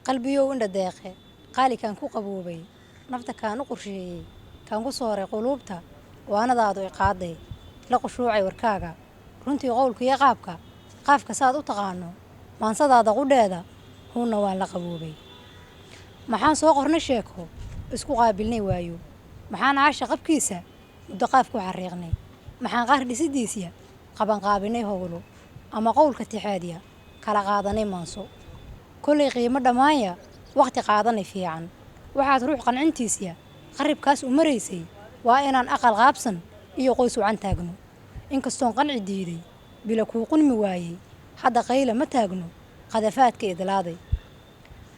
Qalbiyow indha deeqe, qaali kaan ku qaboobay, nafta kaan u qorsheeyey, kaan ku sooray quluubta, waanadaadu i qaaday, la qushuucay warkaaga, runtii qowlka iyo qaabka, qaafka saad u taqaano, maansadaada qudheeda, huunna waan la qaboobay. Maxaan soo qornay sheeko, isku qaabilnay waayo? Maxaan caasha qabkiisa muddo qaaf ku xariiqnay? Maxaan qaar dhisidiisya qabanqaabinay howlo, ama qowlka tixaadya kala qaadanay maanso? Kollay qiimo dhammaanya wakhti qaadanay fiican. Waxaad ruux qancintiisya qarribkaas u maraysay waa inaan aqal qaabsan iyo qoys wacan taagno. Inkastoon qanci diiday, bila kuu qunmi waayey, hadda qayla ma taagno qadafaadka idlaaday.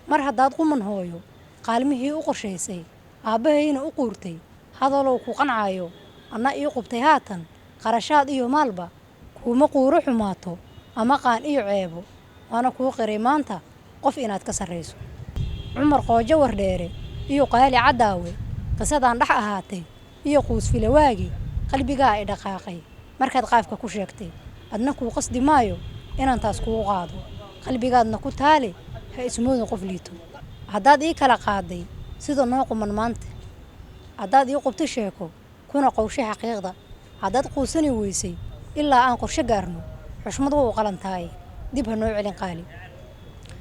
Mar haddaad quman hooyo qaalmihii u qorshaysay, aabbahayna u quurtay, hadalow ku qancaayo, anna ii qubtay haatan qarashaad iyo maalba, kuuma quuro xumaato ama qaan iyo ceebo, waana kuu qiray maanta qof inaad ka sarrayso. Cumar Qoojo Wardheere iyo Qaali Caddaawe qisadaan dhex ahaatay iyo quusfilawaagi, qalbigaa i dhaqaaqay markaad qaafka ku sheegtay. Adna kuu qasdi maayo inaan taas kugu qaado, qalbigaadna ku taali, ha ismoodin qof liito. Haddaad ii kala qaaday sida noo quman maanta, haddaad ii qubtay sheeko kuna qowshay xaqiiqda, haddaad quusani weysay ilaa aan qorshe gaarno, xushmad wou qalantaaye, dib ha noo celin qaali.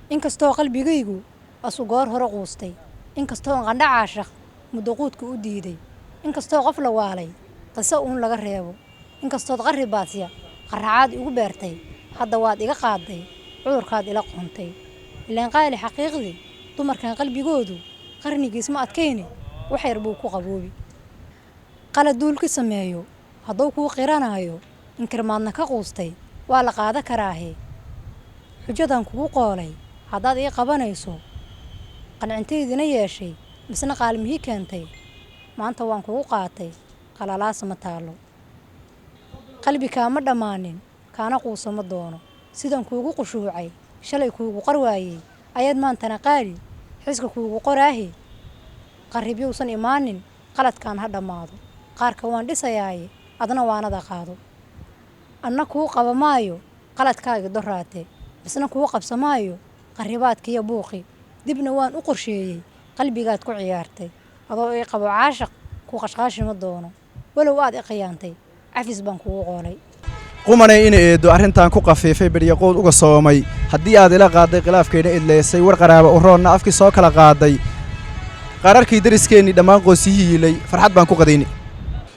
Inkastoo qalbigaygu asu goor hore quustay, inkastoo qandha caashaq muddo quudka u diiday, inkastoo qof la waalay qiso uun laga reebo, inkastood qarri baasya qarracaad igu beertay, hadda waad iga qaaday cudurkaad ila qoontay. Ilaan qaali xaqiiqdii dumarkan qalbigoodu qarnigiis ma adkayne, wax yar buu ku qaboobi. Qalad duulki sameeyo hadduu kuu qiranaayo, inkirmaadna ka quustay, waa la qaada karaahe. Xujadan kugu qoolay haddaad ii qabanayso, qancintaydina yeeshay, misna qaalmihii keentay, maanta waan kugu qaatay, qalalaasa ma taallo. Qalbi kaama dhammaanin, kaana quusama doono. Sidan kuugu qushuucay shalay, kuugu qar waayey, ayaad maantana qaali xiska kuugu qoraahe. Qarribyousan imaanin, qaladkaan ha dhammaado, qaarka waan dhisayaaye, adna waanada qaado. Anna kuu qaba maayo qaladkaagi doraate, misna kuu qabsamaayo qarribaadkiiyo buuqi. Dibna waan u qorsheeyey qalbigaad ku ciyaartay. Adoo ii qabo caashaq ku qashqaashi ma doono, walow aad i khiyaantay, cafis baan kugu qoolay. Qumanay ina eeddo arrintan ku qafiifay, beryaqood uga soomay. Haddii aad ila qaaday khilaafkayna idleysay, war qaraaba uroonna afkii soo kala qaaday, qararkii dariskeenii dhammaan qoosihii yiilay, farxad baan ku qadayni.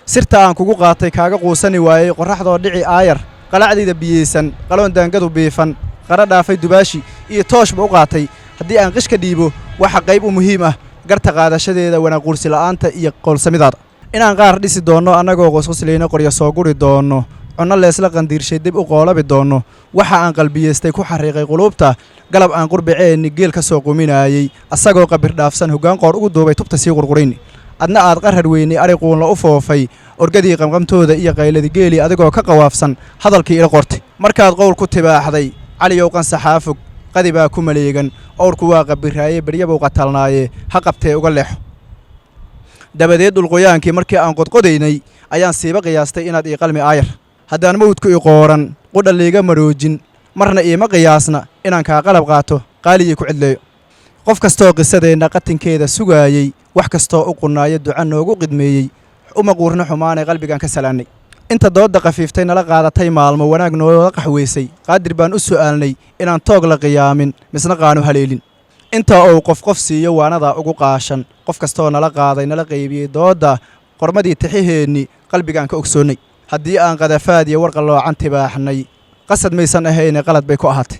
Sirta aan kugu qaatay kaaga quusani waayey, qorraxdoo dhici aayar, qalacdayda biyeysan, qaloon daangadu biifan, qara dhaafay dubaashi iyo tooshba u qaatay, haddii aan qish ka dhiibo, waxa qayb u muhiim ah garta qaadashadeeda, wanaaquursi la'aanta iyo qowlsamidaada. Inaan qaar dhisi doonno annagoo qosqoslayna, qoryo soo guri doonno, cunno leesla qandiirshay dib u qoolabi doonno, waxa aan qalbiyeystay ku xariiqay quluubta, galab aan qurbaceenni geel ka soo quminaayey, asagoo qabir dhaafsan hoggaan qoor ugu duubay, tubta sii qurqurayni, adna aad qarar weynay ari quunla u foofay, orgadii qamqamtooda iyo qayladi geelii adigoo ka qawaafsan hadalkii ila qortay. Markaad qowl ku tibaaxday, caliyow qansaxaa fog, qadi baa ku maleegan, owrku waa qabiraaye, beryabuu qatalnaaye, ha qabtee uga leexo. Dabadeed dhulqoyaankii markii aan qodqodaynay ayaan siiba qiyaastay inaad ii qalmi aayar. Haddaan mawdku i qooran, qudha liiga maroojin, marna iima qiyaasna inaan kaa qalab qaato, qaaligii ku cidleeyo. Qof kastoo qisadeenna qatinkeeda sugaayey, wax kastoo u qunnaayo duca noogu qidmeeyey, uma quurna xumaanay, qalbigaan ka salaannay. Inta doodda khafiiftay, nala qaadatay maalmo, wanaag noola qaxweysay, qaadir baan u su'aalnay inaan toog la qiyaamin, misna qaanu haleelin. Intaa uu qof qof siiyo waanadaa ugu qaashan, qof kastoo nala qaaday, nala qaybiyey doodda, qormadii tixiheenni qalbigaan ka ogsoonnay. Haddii aan qadafaad iyo war qalloocan tibaaxnay, qasad maysan ahayne, qalad bay ku ahaatay.